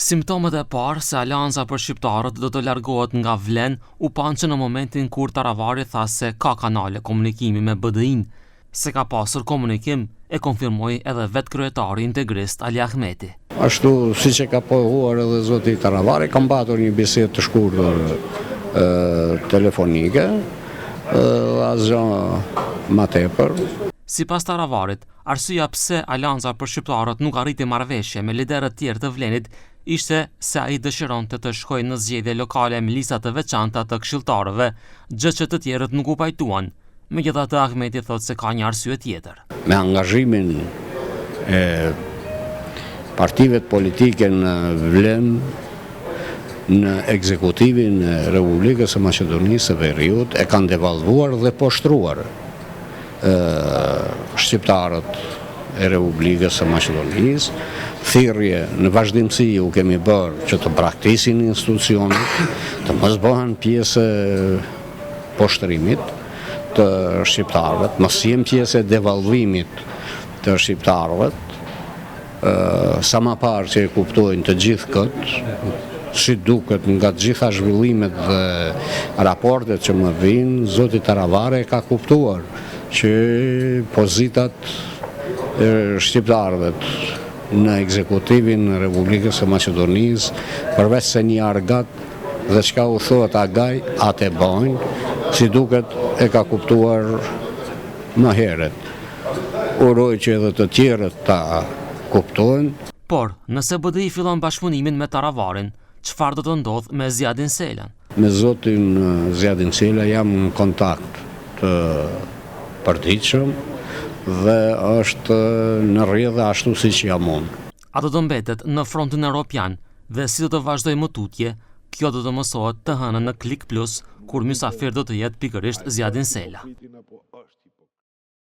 Simptomat e parë se Aleanca për Shqiptarët do të largohet nga VLEN u panë që në momentin kur Taravari tha se ka kanale komunikimi me BDI-në. Se ka pasur komunikim, e konfirmoi edhe vetë kryetari integrist Ali Ahmeti. Ashtu siç e ka pohuar edhe zoti Taravari, kam patur një bisedë të shkurtër telefonike dhe asgjë më tepër. Sipas Taravarit, Arsyeja pse Aleanca për Shqiptarët nuk arriti marrëveshje me liderët tjerë të VLEN-it ishte se ai dëshironte të shkojë në zgjedhje lokale me lista të veçanta të këshilltarëve, gjë që të tjerët nuk u pajtuan. Megjithatë Ahmeti thotë se ka një arsye tjetër. Me angazhimin e partive politike në VLEN, në ekzekutivin e Republikës së Maqedonisë së Veriut e kanë devalvuar dhe poshtruar shqiptarët e Republikës së Maqedonisë, thirrje në vazhdimësi u kemi bërë që të braktisin institucionet, të mos bëhen pjesë e poshtrimit të shqiptarëve, të mos jenë pjesë e devalvimit të shqiptarëve, Sa ma parë që e kuptojnë të gjithë këtë, si duket nga të gjitha zhvillimet dhe raportet që më vijnë, zoti Taravari e ka kuptuar që pozitat e shqiptarëve në ekzekutivin e Republikës së Maqedonisë, përveç se një argat dhe çka u thohet agaj, atë e bajnë, si duket e ka kuptuar më herët. Uroj që edhe të tjerët ta kuptojnë. Por, nëse BDI fillon bashkëpunimin me Taravarin, çfarë do të ndodhë me Ziadin Selën? Me zotin Ziadin Sela jam në kontakt të përditshëm dhe është në rrjedhë ashtu siç jam unë. A do të mbetet në frontin europian dhe si do të vazhdojë më tutje, kjo do të mësohet të hënën në Klik Plus, kur mysafir do të jetë pikërisht Ziadin Sela.